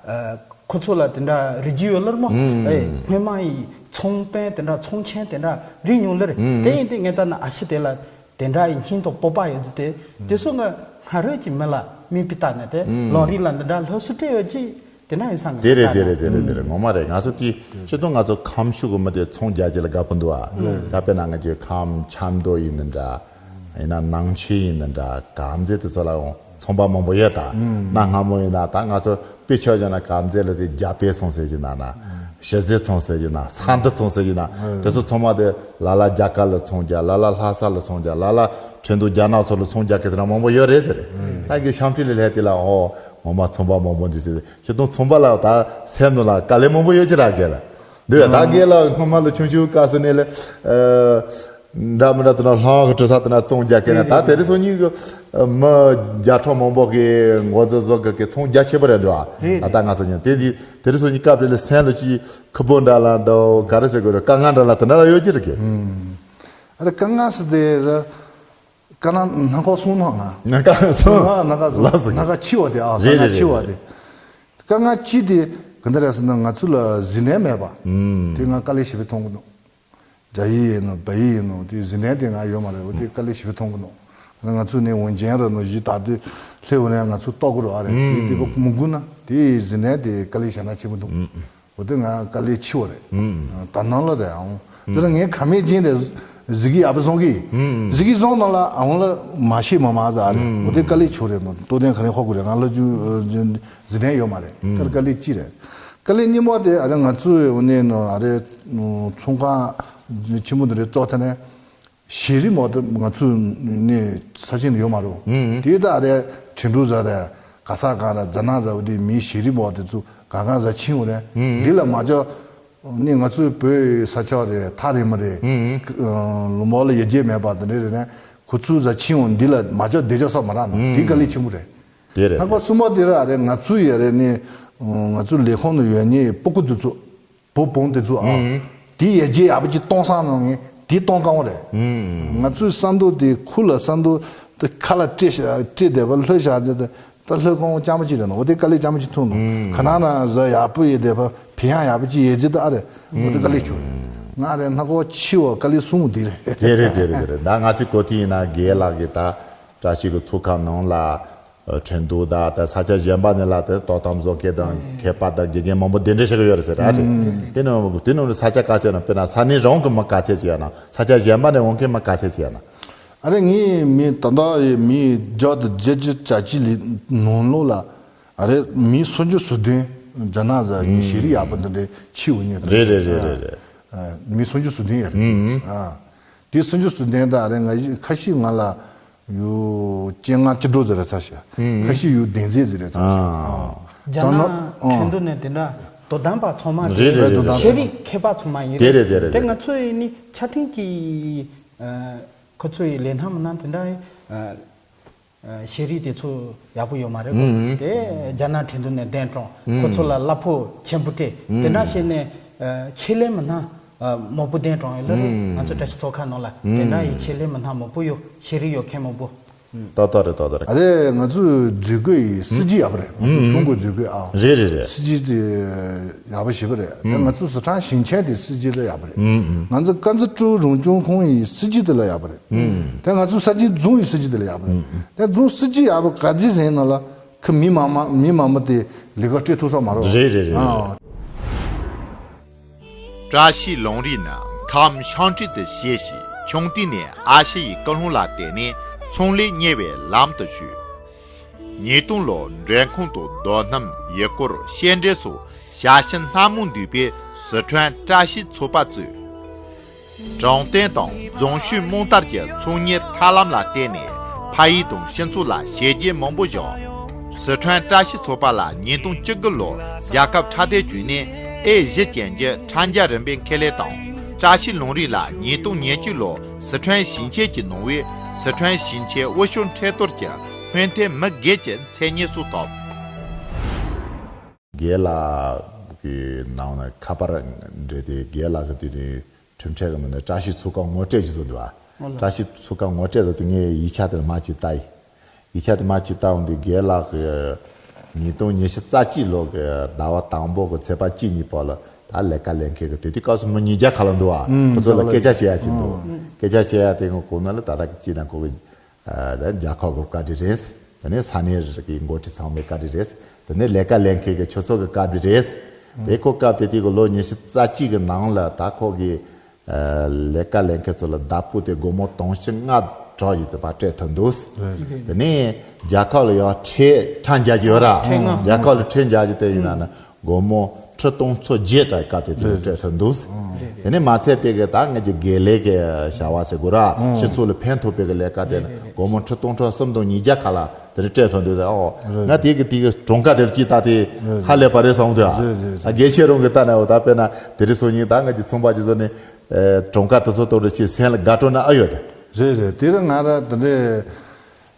ཨ། ཁོ་ཚོ་ལ་དེ་འདྲ་རིགས་རྒྱུད་ཡོད་ལར་མོ། ཨེ་སྔོན་མ་ཡི་ཚོང་དཔོན་དེ་འདྲ་ཚོང་ཆེན་དེ་འདྲ་རིགས་ཉུང་ལར། དེ་ཡིན་དུས་ངས་ལྟ་ན་ཨ་ཤི་དེ་ལ་དེ་འདྲ་ཡི་སྙིང་སྟོབས་སྤོབས་པ་ཡོད་དུས་དེ་དེ་ཚོ་ང་སྔ་རོལ་གྱི་མི་ལ་མིག་དཔེ་བལྟས་ནས་དེ་ལོ་རིགས་ལ་འདི་འདྲ་སློབ་གསོ་སྤྲད་ཡོད་ཅི། དེ་འདྲ་ཡོད་ས་ང་དེ་རེད་ལྟ་དེ་ན། རེད་དེ་རེད་དེ་རེད། ངོ་མ་རེད། ང་ཚོ་དེ་སྤྱིར་བཏང་ང་ཚོ་ཁམས་ཕྱོགས་ཀྱི་མི་དེ་ཚོང་རྒྱག་རྒྱུ་ལ་དགའ་པོ་འདུག་ཨ། ད་དཔེར་ན་ང་ཚོའི་ཁམས་ཆབ་མདོ་ཡིན་ནི་འདྲ། ཡིན་ན་ནང་ཆོས་ཡིན་ནི་འདྲ། དཀར་མཛེས་དེ་ཚོ་ལ་འོང་ཚོང་པ་མང་པོ་ཡོད་ད། གནའ་སྔ་མོ་ཡིན་ན་ད་ང་ཚོ་དཔེ་ཆ་བཞག་ན་དཀར་མཛེས་ལ་དེ་རྒྱ་དཔེ་ཚོང་ཟེར་གྱི་ན་ན། ཞི་བདེ་ཚོང་ཟེར་གྱི་ན། ས་འདི་ཚོང་ཟེར་གྱི་ན། དེ་ཚོ་ཚང་མ་དེ་ལ་ལ་རྒྱ་གར་ལ་ཚོང་རྒྱག་ལ་ལ་ལྷ་ས་ལ་ཚོང་རྒྱག་ལ་ལ་ཁྲིན་ཏུའུ་རྒྱ་ནག་ཚོ་ལ་ཚོང་རྒྱག་གི་དེ་འདྲ་མང་པོ་ཡོད་རེད་ཟེར། ད་གི་ཤང་ཕྲི་ལ་སླེབས་དེ་ལ་འོ་ངོ་མ་ཚོང་པ་མང་པོ་འདི་ཟེར། ཁྱེད་ཚོ་ཚོང་པ་ལ་ད་སེམས་ནང་ལ་དཀའ་ལས་མང་པོ་ཡོད་ཀྱི་ར་གས་ལ། འདི་བས་ད་གས་ལ་སྔོན་མ་ལ་ཆུང་ཆུང་སྐབས་སུ་ནས་ལ། འདྲ་མི་འདྲ་དེ་ན་ལྷང་གི་གྲུ་ས་དེ་ན་ཚོང་རྒྱག་གི་ན། ད་དེ་རིང་སང་ཉིན་གི་མི་བརྒྱ་ཕྲག་མང་པོ་གི་འགོ་འཛུགས་བཟོ་གི་གི་ཚོང་རྒྱག་ཆེ་པོ་རེད་འདུག་ཨ། ད་ལྟ་ང་ཚོ་ཉིན་དེ་འདི་དེ་རིང་སང་ཉིན་སྐབས་རེ་ལ་སེམས་ལ་ཅི་ཁུ་པོ་འདྲ་ལ་འདུག་ག་རེ་ཟེར་དགོས་རེད། དཀའ་ངལ་འདྲ་ལ་དེ་འདྲ་ལ་ཡོད་ཀྱི་རེད་གི། ཨ་རེ་དཀའ་ངལ་ཟེར་དེ་རེད། དཀའ་ངལ་སྣ་ཁ་གསུམ་ནང་ང་། སྣ་ཁ་གསུམ། སྣ་ཁ་གསུམ། ལགས་སོ། སྣ་ཁ་ཆེ་བ་དེ་ཨ། རེད་སྣ་ཁ་རེད་ཆེ་བ་རེད། དེ། དཀའ་ངལ་གཅིག་དེ་ག་འདྲ་རེད་ཟེར་ན་ང་ཚོ་ལ་གཟིགས་ནན་མེད་པ། དེ་ང་དཀའ་ལས་ཞེ་པོ་མཐོང་གི་འདུག་རྒྱ་ཡིག་ཡིན་ནོ་བལ་ཡིག་ཡིན་ནོ་དེ་གཟིགས་ནན་དེ་ང་ཡོད་མ་རེད། འོ་དེ་དཀའ་ལས་ཞེ་པོ་མཐོང་གི་འདུག་ང་ཚོ་ནས་འོན་ཀྱང་ར་ནོ་གཞི་ད་དུས་སླེབས་འོ་ནས་ང་ཚོ་ལྟོགས་གི་རོ་ཨ་རེད། དེ་དེ་གོ་མི་དགོས་ན་དེ་གཟིགས་ནན་དེ་དཀའ་ལས་བྱས་ན་ཆེན་པོ་འདུག་འོ་དེ་ང་དཀའ་ལས་ཆེ་བ་རེད། ད་ནང་ལ་རེད་ཨང་། དེ་ལ་ངས་ཁ་མེད་ཅན་དེ་གཟིགས་ཀྱི་ཡག་པོ་སོང་གི། གཟིགས་ཀྱི་སོང་ནང་ལ་ཨང་ལ་མ་ཤེས་མ་མ་ཟ་རེད། འོ་དེ་དཀའ་ལས་ཆེ་བ་རེད་ནོ། ལྟོ་ལྡན་ག་རེ་ཧོ་གི་རེད། ང་ལ་ཅུ་གཟིགས་ནན་ཡོད་མ་རེད། དེ་ལ་དཀའ་ལས་ཅི་རེད། དཀའ་ལས་གཉིས་པ་དེ་ཨ་རེ་ང་ཚོའི་འོ་ནས་ནོ་ཨ་རེ་ཚོང་ཁང་ཆེན་མོ་དེ་རེ་བཙོག་ཐ་ནས། ཤེས་རིག་མོ་དེ་ང་ཚོའི་ནས་ས་ཆེན་ཡོད་མ་རུང་། དེ་ད་རེ་ཁྲིན་ཏུའུ་ཟ་རེ་ག་ས་ག་ར་ཛ་ན་ཟ་བ་དེ་མིའི་ཤེས་རིག་མོ་དེ་ཚོ་ག་ག་ཟ་ཆིན་འོ་རེ། འདི་ལ་མ་ཅོ་ནི་ང་ཚོའི་བོད་ས་ཆ་རེ་ཐག་རིང་མ་རེད། ལུང་པ་ལ་ཡ་རྒྱས་མེད་པ་དེ་འདྲ་རེད་ནས་ཁོ་ཚོའི་ཟ་ཆིན་འོ་འདི་ལ་མ་ཅོ་བདེ་ཅོ་ས་མ་རག་ནོ་དེ་དཀའ་ལས་ཆེན་པོ་རེད། དེ་རེད། ལྷག་པ་གསུམ་པ་དེ་ར་རེ་ང་ཚོའི་ཡ་རེ་ནི་ང་ཚོའི་ལས་ཁུངས་ནང་ཡོད་ནི་སྤུ་གུ་དེ་ཚོ། བུ་བུང་དེ་ཚོ་ཨ། དེ་ཡ་རྒྱས་ཡག་པོ་ཅིག་གཏོང་སང་ནང་ངས་དེ་གཏོང་གང་བ་རེད། ང་ཚོའི་ས་མདོ་དེ་ཁུ་ལ་ས་མདོ་དེ་ཁ་ལ་སྤྲད་ཤ་སྤྲད་བསྡད་པ་ལྷོད་བཞག་རྒྱུ་དེ་ད་ལྷོད་གང་བ་ཅང་མ་ཅིག་རེད་ནོ། འོ་དེ་དཀའ་ལས་ཅང་མ་ཅིག་ཐུག་ནོ། ག་ན་ན་ཟ་ཡག་པོ་ཡོད་བསྡད་པ་ཕི་ཡང་ཡག་པོ་ཅིག་ཡོད་རྒྱུ་ད་ཨ་རེད། འོ་དེ་དཀའ་ལས་ཆུ་ང་རེད་སྣ་ཁོག་ཆི་བ་དཀའ་ལས་གསུམ་དེ་རེད། དེ་རེད་དེ་རེད་དེ་རེད། ད་ང་ཚོའི་གོ་ཐི་ཡིན་ན་རྒན་ལགས་ཀྱི་ད་བཀྲ་ཤིས་ཀྱི་ཚོགས་ཁང་ནང་ལ། ཁྲིན་ཏུའུ་དང་ད་ས་ཆ་གཞན་པ་ནས་ལ་དེ་དོ་དམ་བཟོ་མཁན་དང་མཁས་པ་དང་དགེ་རྒན་མང་པོ་གདན་འདྲེན་བྱེད་ཀྱི་ཡོད་རེད་ཟེར་ར་རེད། དེ་ནི་དེ་ནི་ས་ཆ་ག་ཚད་ན་དཔེར་ན་ས་གནས་རང་གི་མི་ག་ཚད་ཅིག་ཡོད་ན། ས་ཆ་གཞན་པ་ནས་འོང་མཁན་མི་ག་ཚད་ཅིག་ཡོད་ན། ཨ་རེ་ངའི་མི་ད་ལྟ་ཡི་མི་བརྒྱ་དང་བརྒྱད་ཅུ་གྱ་གཅིག་ལས་ནང་ལོགས་ལ་ཨ་རེ་མི་སུམ་ཅུ་སོ་བདུན་རྒྱ་ནག་ཟ་ཡིན་ཤེས་རིག་ཡག་པོ་འདི་འདྲའི་ཕྱི་འོ་ཉོས་རེད་རེད་རེད་རེད། མི་སུམ་ཅུ་སོ་བདུན་ཡོད་རེད། དེ་སུམ་ཅུ་སོ་བདུན་ད་ཨ་རེ་ང་ཁ་ཤས་ང་ལ། ཡོ། སྤྱན་སྔ་སྤྱི་འགྲོ་ཟེར་རེད་ཚར་ཤག་ཁ་ཤས་ཡོ་བདེན་རྫས་ཟེར་རེད་ཚར་ཤག་རྒྱ་ནག་ཁྲིན་ཏུའུ་ནས་དེ་འདྲ་དོ་དམ་པ་ཚང་མ་རེད་རེད་རེད་རེད། ཤེས་རིག་མཁས་པ་ཚང་མ་ཡིན་དེ་རེད་རེད་དེ་རེད་དེ་རེད། ང་ཚོ་ཡིན་ནི་ཆ་མཐུན་གྱི་ཁོ་ཚོ་ཡི་ལས་སྣ་མི་སྣ་དེ་འདྲ་ཤེས་རིག་དེ་ཚོ་ཡག་པོ་ཡོད་མ་རེད་གོ་དེ་རྒྱ་ནག་ཁྲིན་ཏུའུ་ནས་གདན་དྲངས་ཁོ་ཚོ་ལ་གླ་ཕོགས་ཆེན་པོ་སྤྲད་དེ་འདྲ་བྱས་ནས་ཆེད་ལས་མི་སྣ། མོ་པོ་གདན་དྲངས་ཡོད་ལ་རེད། ང་ཚོ་བཀྲ་ཤིས་ཚོགས་ཁང་ནང་ལ་དེ་འདྲ་ཡི་ཆེད་ལས་མི་སྣ་མོ་པོ་ཡོད། ཤེས་རིག་ཡོད་མཁན་མོ་པོ། ཏག་ཏག་རེད་ཏག་ཏག་རེད། ཨ་རེ་ང་ཚོའི་མཛོད་བརྒྱུད་ཡི་སྲིད་ཇུས་ཡག་པོ་རེད། ང་ཚོ་ཀྲུང་གོའི་མཛོད་བརྒྱུད་ཨ། རེད་རེད་རེད། སྲིད་ཇུས་དེ་ཡག་པོ་ཞེ་པོ་རེད། ང་ཚོ་ཟི་ཁྲོན་ཞིང་ཆེན་དེ་སྲིད་ཇུས་དེ་ཡག་པོ་རེད། ང་ཚོ་ཀན་ཛི་ཀྲོའུ་རང་སྐྱོང་ཁོངས་ཡི་སྲིད་ཇུས་དེ་ལ་ཡག་པོ་རེད། དེ་ང་ཚོ་ས་ཆའི་རྫོང་ཡི་སྲིད་ཇུས་དེ་ལ་ཡག་པོ་རེད། དེ་རྫོང་སྲིད་ཇུས་ཡག་པོ་ག་ཚོད་ཟིན་ན་ལ། ཁི་མི་མང་མ་མི་མང་མོ་དེ་ལས་ཀ་སྤྲད་ཐུབ་ས་མ་རེད། རེད་རེད་རེད། ཨ། བཀྲ་ཤིས་ལུང་རིགས་ནི་ཁམས་ཤང་ཀྲི་དུ་བཞད་ཅིང་ཆུང་དུས་ནས་ཨ་ཞེ་ཡི་ཀུན་སློང་ལ་བརྟེན་ནས་ཚོང་ལས་གཉེར་བའི་ལམ་དུ་ཞུགས། ཉིས་སྟོང་ལོར་འབྲས་ཁུང་དང་རྡོ་སྣུམ་ཡུལ་སྐོར་བཤད་འགྲེལ་སོགས་ཞ་ཞི་སྣ་མང་འདུས་པའི་སི་ཁྲོན་བཀྲ་ཤིས་ཚོགས་པ་བཙུགས། དྲང་བདེན་དང་རྫོང་ཤོས་རྨོངས་དར་གྱི་ཚོང་གཉེར་ཐབས་ལམ་ལ་བརྟེན་ནས་ཕ་ཡུལ་དང་སྤྱི་ཚོགས་ལ་བྱས་རྗེས་མང་པོ་བཞག་སི་ཁྲོན་བཀྲ་ཤིས་ཚོགས་པ་ལ་ཉིས་སྟོང་བཅུ་དགུ་ལོར་རྒྱལ་ཁབ་འཕྲོད་བསྟེན་ཅུས་ནས་ཨེ་བཞི་ཅན་གྱི་ཁྲག་འཇགས་རིམས་པའི་ཁེ་ལས་དང་བཀྲ་ཤིས་ལུང་རིགས་ལ་ཉིས་སྟོང་ཉེར་གཅིག་ལོར་སི་ཁྲོན་ཞིང་ཆེན་གྱི་ནང་བའི་སི་ཁྲོན་ཞིང་ཆེན་དབུལ་ཕྱུག་མཁྲེགས་གཏོར་གྱི་སྔོན་ཐོན་མི་སྒེར་གྱི་མཚན་སྙན་སོགས་ཐོབ། རྒན་ལགས་ཀྱི་ནང་ན་ཁ་པར་འདྲེས་ཏེ་རྒན་ལགས་ཀྱི་དེ་ནས་ཁྲིམས་ཆད་ཀྱི་མི་སྣ་བཀྲ་ཤིས་ཚོགས་ཁང་ངོ་སྤྲོད་ཞུ་ཚོད་འདུག་ཨ། ཨོ་ལགས། བཀྲ་ཤིས་ཚོགས་ཁང་ངོ་སྤྲོད་ཟེར་དུས་ངས་ཡིག་ཆ་དེར་མ་ཅིག་ལྟ་ཡི། ཡིག་ཆ་དེ་མ་ཅིག་ལྟ་འོང་དུས་རྒན་ལགས་ཀྱི་ ཉིས་སྟོང་ཉི་ཤུ་རྩ་གཅིག་ལོ་གི་ཟླ་བ་དང་པོ་གི་ཚེས་པ་གཅིག་གཉིས་བར་ལ་ད་ལས་ཀ་ལས་མཁན་གི་དེ་དུས་སྐབས་སུ་མི་ཉིས་བརྒྱ་ཁ་ལ་འདུག་ཨ། ཁོ་ཚོ་ལ་སྐད་ཆ་བཤད་ཡ་ཅིག་འདུག་སྐད་ཆ་བཤད་ཡ་དེ་ངོ་གོ་ན་ལ་ད་ལྟ་གི་སྤྱི་དང་གོ་གི་ད་རྒྱལ་ཁབ་གི་བཀའ་འདྲི་རེད། དེ་ནས་ས་གནས་རིགས་ཀྱི་འགོ་ཁྲིད་ཚང་མའི་བཀའ་འདྲི་རེད། དེ་ནས་ལས་ཀ་ལས་མཁན་གི་ཁྱོད་ཚོ་གི་བཀའ་འདྲི་རེད། དེ་ཁོ་སྐབས་དེ་དུས་གི་ལོ་ཉི་ཤུ་རྩ་གཅིག་གི་ནང་ལ་ད་ཁོ་གི་ལས་ཀ་ལས་མཁན་ཚོ་ལ་བདག་པོ་དེ་སྒོར་མོ་དུང་ཕྱུར་ལྔ་གྲངས་ཡིན་དུ་བ་སྤྲད་ཐུབ་འདུག་དེ་ནས་རྒྱལ་ཁབ་ལ་ཡང་ཁྲལ་ཁྲལ་འཇལ་གྱི་ཡོད་ར། ཁྲལ་ལྔ། རྒྱལ་ཁབ་ལ་ཁྲལ་འཇལ་གྱི་དེ་ཡིན་ན་ནི་སྒོར་མོ་ཁྲི་སྟོང་ཚོ་བརྒྱད་གྲངས་སྐབས་དེ་དུས་སྤྲད་ཐུབ་འདུག་དེ་ནས་མ་ཚད་པའི་གི་ད་ངེད་ཀྱི་དགེ་ལས་ཀྱི་བྱ་བ་ཟེར་དགོས་ར། སྤྱི་ཚོགས་ལ་ཕན་ཐོགས་པའི་གི་ལས་ཀ་དེ་ནི་སྒོར་མོ་ཁྲི་སྟོང་ཁྲི་གསུམ་སྟོང་ཉིས་བརྒྱ་ཁ་ལ་དེ་ནས་སྤྲད་ཐུབ་འདུག་ཟེར། ཨོ་ང་དེ་གི་དེ་གི་གྲངས་ཀ་དེར་ཅིག་ད་དེ་ཧ་ལས་པ་རེད་བསམ་འདུག་ཨ། རེད་རེད། ད་དགེ་ཆེ་རུང་གི་ལྟ་ན་འོ་ད་དཔེར་ན་དེ་རིང་སང་ཉིན་ད་ང་གི་ཚོང་པ་ཅིག་བཟོ་ནས་གྲངས་ཀ་དེ་ཚོ་གཏོང་རེ་ཅིག་སེམས་ལ་དགའ་སྤྲོ་ན་ཨ་ཡོད་དེ། རེད་རེད། དེ་རིང་ང་ར་དེ་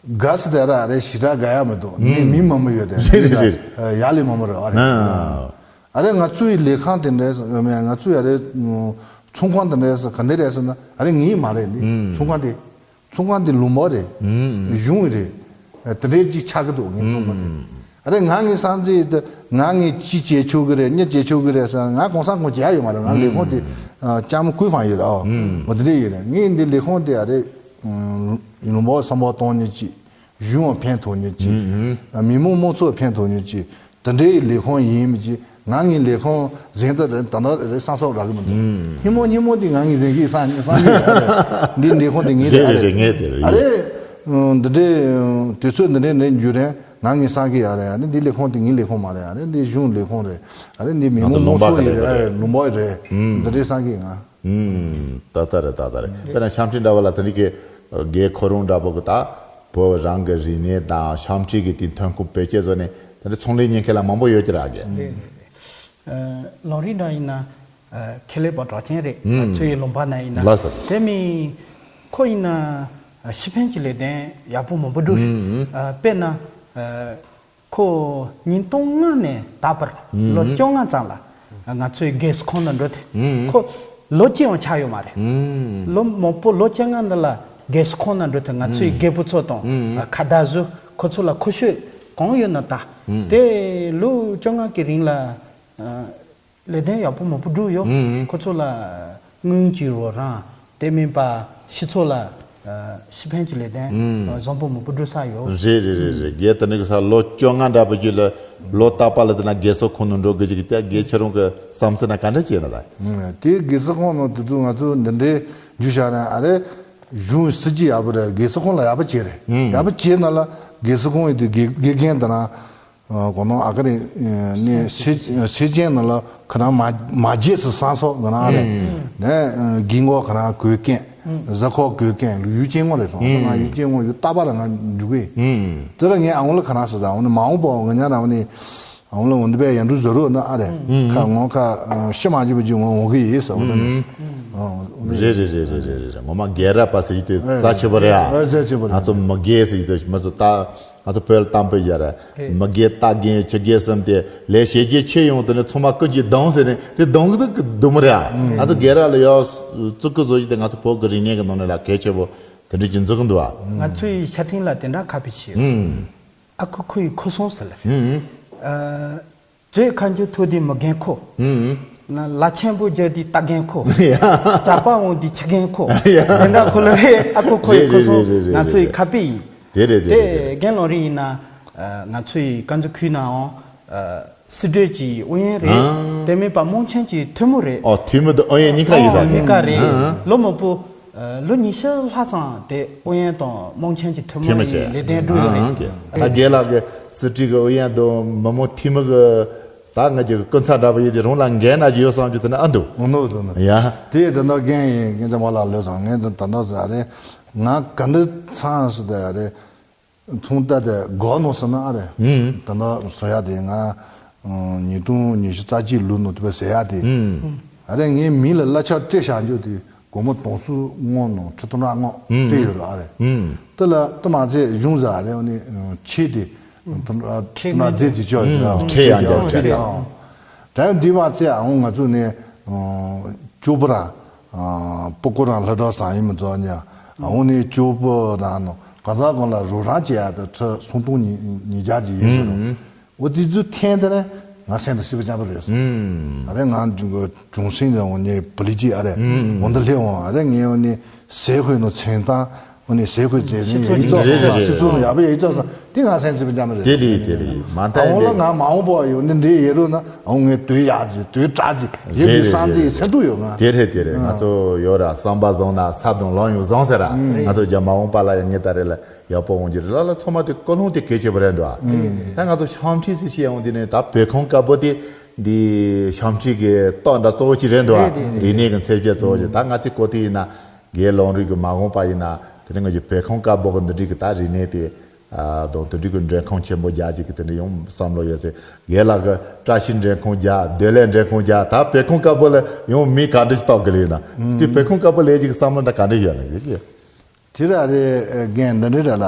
འདྲས་དགའ་སི་དེ་ར་རེད། ཞེ་དྲག་དགའ་ཡ་མི་འདུག་ནི་མི་མང་པོ་ཡོད་དེ། རེད་རེད་རེད། ཡ་ལི་མང་པོ་རེད། ཨ་རེད། ཨ་རེད། ང་ཚོའི་ལས་ཁང་དེ་འདྲས་ང་ཚོའི་ཨ་རེད་ཚོང་ཁང་དེ་འདྲས་ག་འདྲས་རེད་ཟེར་ན་ཨ་རེད་ངའི་མ་རེད། འདི་ཚོང་ཁང་དེ། ཚོང་ཁང་འདི་ལུང་པ་རེད། གཞུང་རེད། དེ་འདྲའི་ཅིག་ཆགས་ཀྱི་འདུག་ངའི་ཚོང་ཁང་དེ། ཨ་རེ་ང་ངའི་སང་ཚིག་དེ་ང་ངའི་ཅི་བྱེད་ཆོག་གི་རེད། གཉིས་བྱེད་ཆོག་གི་རེད་ཟེར། ང་གང་ཟག་ངོ་བྱེད་ཡ་ཡོད་མ་རེད། ང་ལས་ཁུངས་དེ་ལྕམ་ཀུའི་ཧྥང་ཡོད་རེད། ཨོ་མ་དེ་འདྲས་ཡོད་རེད། ངའི་འདི་ལས་ཁུངས་དེ་ཨ་རེ་ལུང་པ་བསམ་པ་གཏོང་ཉེ་ཅིག་གཞུང་ལ་ཕན་ཐོགས་ཉེ་ཅིག་མི་མང་མང་ཚོགས་ཕན་ཐོགས་ཉེ་ཅིག་དེ་འདྲའི་ལས་ཁུངས་ཡིན་མི་ཅིག་ང་ངའི་ལས་ཁུངས་ཟིན་ད་ད་ད་ད་རེ་སང་སོག་རག་གི་མི་འདུག་སྙིང་མོ་སྙིང་མོ་དེ་ང་ངའི་ཟིན་གི་སང་སང་གི་འདི་ལས་ཁུངས་དེ་ངའི་རེད། རེད་རེད་ངའི་དེ་རེད། ཨ་རེ་འདི་འདྲའི་དུས་ཚོད་འདི་འདྲའི་འདྲའི་འགྱུར་རེད། ང་ངའི་སང་གི་ཡ་རེད། ཨ་ནི་འདི་ལས་ཁུངས་དེ་ངའི་ལས་ཁུངས་མ་རེད། ཨ་ནི་འདི་གཞུང་ལས་ཁུངས་རེད། ཨ་རེ་འདི་མི་མང་མང་ཚོགས་ཡི་རེད། ལུང་པ་རེད། འདི་འདྲའི་སང་གི་ང་ད་ལྟ་རེད། ད་ལྟ་རེད། དཔེར་ན་ཤམ་ཁྲི་འདྲ་བ་ལ་དེ་འདྲའི་གི་རྒན་ཁོ་རང་འདྲ་པོ་གི་ད་བོད་རང་གི་རིག་གནས་དང་ཤམ་ཁྲི་གི་དེ་ཐོན་ཁུངས་བེད་སྤྱད་བཟོ་ནས་དེ་འདྲའི་ཚོང་ལས་གཉེར་མཁན་ལ་མང་པོ་ཡོད་ཀྱི་ར་གི། ལོ་རིགས་འདྲ་ཡིན་ན་ཁེ་ལས་པ་གྲགས་ཅན་རེད། ཚོ་ཡི་ལུང་པ་ན་ཡིན་ན་ལགས་སོ། དེ་མིན་ཁོ་ཡིན་ན་ཤི་ཕན་གྱི་ལས་དོན་ཡག་པོ་མང་པོ་འགྲོ་རེད། དཔེར་ན། ཁོ་ཉིས་སྟོང་ལྔ་ནས་ད་བར་ལོ་བཅོ་ལྔ་ཙམ་ལ་ང་ཚོའི་རྒས་གསོ་ཁང་ལ་འགྲོ་དུས་ཁོ་ལོ་གཅིག་ཡང་ཆགས་ཡོད་མ་རེད། ལོ་མང་པོ་ལོ་བཅོ་ལྔ་འདི་ལ་རྒས་གསོ་ཁང་ལ་འགྲོ་དུས་ང་ཚོའི་རྒད་པོ་ཚོ་དང་ཁ་བརྡ་བཟོས། ཁོ་ཚོ་ལ་མཁོ་ཤོས་གང་ཡོད་ན་ད་དེ་ལོ་བཅོ་ལྔ་གི་རིང་ལ། ལས་དོན་ཡག་པོ་མང་པོ་བསྒྲུབས་ཡོད། ཁོ་ཚོ་ལ་དངུལ་གྱི་རོགས་རམ་དེ་མིན་པ་སྤྱི་ཚོགས་ལ་ཤི་ཕན་གྱི་ལས་དོན་བཟང་པོ་མང་པོ་བསྒྲུབས་ས་ཡོད། རེད་རེད་རེད་རེད། རྒན་དེ་ནི་གི་ས་ལོ་བཅོ་ལྔ་འདྲ་པོ་ཅིག་ལ་ལོ་རྟག་པ་ལ་དེ་ན་རྒས་གསོ་ཁང་དུ་འགྲོ་དགོས་ཅིག་གི་རྒན་ཁྱེད་རང་གི་བསམ་ཚུལ་ན་ག་འདྲ་ཅིག་ཡིན་ན་ད། དེ་རྒས་གསོ་ཁང་ནང་དེ་ཚོ་ང་ཚོ་འདི་འདྲའི་རྒྱུ་བཞག་ན་ཨ་རེ་གཞུང་སྲིད་ཇུས་ཡག་པོ་རེད། རྒས་གསོ་ཁང་ལ་ཡག་པོ་བྱས་རེད། ཡག་པོ་བྱས་ན་ལ་རྒས་གསོ་ཁང་ཡིན་དུས་དགེ་དགེ་རྒན་དེ་ན། གོ་ནོ་ཨ་ཀ་རེ་ནི་སེ་སེ་ཅན་ནང་ལ་ཁ་རང་མ་མ་རྗེས་སུ་སང་སོགས་ང་རང་རེད། ནས་དགེ་འགོ་ཁ་རང་གོས་ཀན་གཟའ་ཁོག་གོས་ཀན་ཡུལ་ཅན་ངོ་རེད་སོང་། ང་ཡུལ་ཅན་ངོ་ཡུལ་རྟག་པ་ལ་ང་འཇུག་གི་ཡིན། དེ་ལ་ངས་ཨ་འོ་ལ་ཁ་རང་ཟེར་ད་འོ་ནི་མ་འོངས་པ་ང་ཉ་རང་ནི་ཨ་འོ་ལ་འོ་འདི་པའི་ཡར་འགྲོ་བཟོ་རོགས་ན་ཨ་རེད། ཁ་ངོ་ཁ་ཤི་མ་འཇུག་པ་འཇུག་ངོ་འོང་གི་ཡིན་ཟེར་འོ་ན་ནི། རེད་རེད་རེད་རེད་རེད། ངོ་མ་རྒན་རབས་པ་ཟེར་གྱི་དེ་རྩ་ཆེ་པོ་རེད་ཨ། རྩ་ཆེ་པོ་རེད། ང་ཚོ་མི་རྒན་ཟེར་གྱི་དེ་མི་ཚོ་ད། ང་ཚོ་བོད་ལ་གཏམ་དཔེ་ཡོད་རེད། མི་རྒས་རྟ་རྒན་ཁྱི་རྒན་གསུམ་དེ་ལས་བྱེད་རྒྱུ་ཆེ་ཡོང་དེ་ནས་ཚང་མ་ཀུན་གྱིས་སྡང་ཟེར་ནས་དེ་སྡང་གི་འདུག་གི་འདུག་མི་རེད་ཨ། ང་ཚོ་སྒེར་ར་ལ་ཡོད་བཙུགས་ཀྱི་བཟོ་རྒྱུ་དེ་ང་ཚོ་བོད་ཀྱི་རིག་གནས་ཀྱི་ནང་ནས་ལ་གལ་ཆེ་པོ་དེ་འདྲ་ཅིག་འཛུགས་གི་འདུག་ཨ། ང་ཚོའི་ཤ་ཐིང་ལ་དེ་འདྲ་ཁ་དཔེ་བྱས་ཡོད། ཨ་ཁུ་ཁུ་ཡི་ཁུ་སོང་ཟེར་ལ། མཛོད་ཁ་འཇུ་ཐུག་དེ་མི་རྒན་ཁོ། ལ་ཆེན་པོ་རྒྱུ་དེ་རྟ་རྒན་ཁོ། ཇག་པ་འོང་དེ་ཁྱི་རྒན་ཁོ། དེ་འདྲ་ཁོ་ལ་ཨ་ཁུ་ཁོ་ཡི་ཁུ་སོང་ང་ཚོ་ཡི་ཁ་དཔེ་ཡིན། དེ་རེད་དེ་རེད་དེ་རེད། རྒན་ལོ་རིང་ཡིན་ན། ང་ཚོ་ཡི་ཀན་ཛུ་ཁུལ་ནའང་། སྲིད་གྲོས་ཀྱི་ཨུ་ཡོན་རེད། དེ་མིན་པ་དམངས་ཆེན་གྱི་འཐུས་མི་རེད། ཨོ་འཐུས་མི་དང་ཨུ་ཡོན་གཉིས་ཀ་ཡིན་ས་རེད། གཉིས་ཀ་རེད། ལོ་མང་པོ། ལོ་ཉི་ཤུ་ལྷག་ཙམ་དེ་ཨུ་ཡོན་དང་དམངས་ཆེན་གྱི་འཐུས་མི་ཡི་ལས་དོན་བསྒྲུབས་ཡོད་རེད། ད་རྒན་ལགས་ཀྱི་སྲིད་གྲོས་ཀྱི་ཨུ་ཡོན་དང་མི་དམངས་འཐུས་མི་གི་ད་ང་ཅིག་སྐུ་ཚབ་འདྲ་པོ་ཡིན་དེ་རང་ལ་འགན་ན་ཅིག་ཡོད་བསམ་རྒྱུ་དེ་ནི་ཨ་འདུག་འོ་ནོ་འདུག་ནོ། ཡ། དེ་ཡི་ད་ནོ་རྒན་ཡིན་རྒན་ཅང་མ་ལགས་ལོས་སོང་ངས་ད་ནོ་ཟ་རེད། ང་ག་འདི་ཚང་སི་ད་ཡ་རེད། ཚོང་རྟགས་དེ་སྒོ་ནོ་སི་ན་ཨ་རེད། ད་ནོ་ཟ་ཡ་དེ་ང་ཉིས་སྟོང་ཉི་ཤུ་རྩ་གཅིག་ལོ་ནོ་དེ་བས་ཟ་ཡ་དེ། ཨ་རེ་ངའི་མི་ལ་གླ་ཆ་སྤྲད་བཞག་རྒྱུ་དེ། སྒོར་མོ་དུང་སོ་སྔོན་ནང་ཁྲི་སྟོང་ཕྲག་ལྔ་སྤྲད་ཡོད་རེད་ཨ་རེད། དེ་ལ་དེ་མ་ཚད་གཞུང་ཟ་རེད་ཨ་ནི་ཆེད་དེ་ཁྲི་སྟོང་ཕྲག་རྫས་དེ་ཅོག་ཡོད་རེད། ཁྲལ་ཡང་རྒྱག་ཁྲལ་ཡང་། ད་ཡང་འདི་མ་ཚད་ཨ་འོང་ང་ཚོ་ནས་ཅོག་པུ་རང་སྤུ་གུ་རང་ལྷ་གྲོགས་བཟང་ཡིན་མི་ཚོགས་ཉ་ཨ་འོང་ནས་ཅོག་པུ་རང་ནང་གང་ཟག་གང་ལ་རོགས་རམ་བྱེད་ཡ་དེ་ཁྲི་སུམ་སྟོང་ཉིས་ཉིས་བརྒྱ་ཅིག་ཡིན་ཟེར་རོ། འོ་དེ་ཚོ་འཐེན་དེ་ནས་ང་སེམས་དང་སྲིད་པ་ཅན་པ་རེད་སོང་། ཨ་རེ་ང་ཅུང་ཅུང་སེང་དང་འོ་ནི་བུ་ལི་ཅི་ཨ་རེ་འོ་འདི་ལྷེ་འོང་ཨ་རེ་ངས་འོ་ནི་ཟས་གོས་ནང་ཚན་དང་འོ་ནི་ཟས་གོས་རྫས་ནི་ཡོད་ཙང་སོང་། སྤྱི་ཚོགས་ནང་ཡག་པོ་ཡོད་ཙང་སོང་། དེ་ང་སེམས་སྲིད་པ་ཅན་པ་རེད། དེ་ལི་དེ་ལི་མ་ཨ་འོང་ལ་ང་མ་འོངས་པ་ཡོད་ནི་འདི་ཡེ་རུ་ན་ཨ་འོང་ངས་དུས་ཡག་ཅིག་དུས་དྲག་ཅིག་ཡེ་གི་སང་ཅིག་སེམས་ཐུག་ཡོད་ང་། དེ་རེད་དེ་རེད། ང་ཚོ་ཡོད་ར་བསམ་པ་བཟང་ན་ས་དང་ལམ་ཡང་བཟང་ཟེར་ར། ང་ཚོ་རྒྱ་མ་འོངས་པ་ལ་ཡང་ངས་ད་རེ་ལ། ཡག་པོ་འོང་རྒྱུ་རེད་ལ་ལ་ཚང་མ་དེ་ཀུན་སློང་དེ་གལ་ཆེ་བ་རེད་འདུག་ཨ། ད་ང་ཚོ་ཤམ་ཁྲིད་ཟེར་བཤད་ཡོང་དུས་ནས་ད་བོད་ཁང་དཀར་པོ་དེ་འདི་ཤམ་ཁྲིད་ཀྱི་རྟགས་འདྲ་གཙོ་བོ་ཅིག་རེད་འདུག་ཨ། རིག་གནས་ཀྱི་མཚོན་བྱེད་གཙོ་བོ་ཅིག་ད་ང་ཚོའི་གོ་ཐོས་ཡིན་ན་རྒན་ལུང་རིགས་ཀྱི་མ་འོངས་པ་ཡིན་ན་དེ་ནས་ང་ཚོའི་བོད་ཁང་དཀར་པོ་གི་འདི་འདྲའི་གི་ད་རིག་གནས་དེ་དང་དེ་འདྲའི་གི་མགྲོན་ཁང་ཆེན་པོ་རྒྱག་ཅིག་གི་དེ་འདྲ་ཡོང་བསམ་བློ་ཡོད་ཚེ་རྒན་ལགས་ཀྱི་བཀྲ་ཤིས་མགྲོན་ཁང་རྒྱག་བདེ་ལེགས་མགྲོན་ཁང་རྒྱག་ད་བོད་ཁང་དཀར་པོ་ལ་ཡོང་མི་ག་འདྲ་ཞིག་གཏོགས་གི་ལེ་ཡིན་ན་དེ་བོད་ཁང་དཀར་པོ་ལས་ཅིག་བསམ་བློ་འདྲ་ག་འདྲ་ཡོད་ལ་ཡོད་ཀྱི། དེ་ར་རེད་རྒན་འདི་འདྲ་ར་ལ།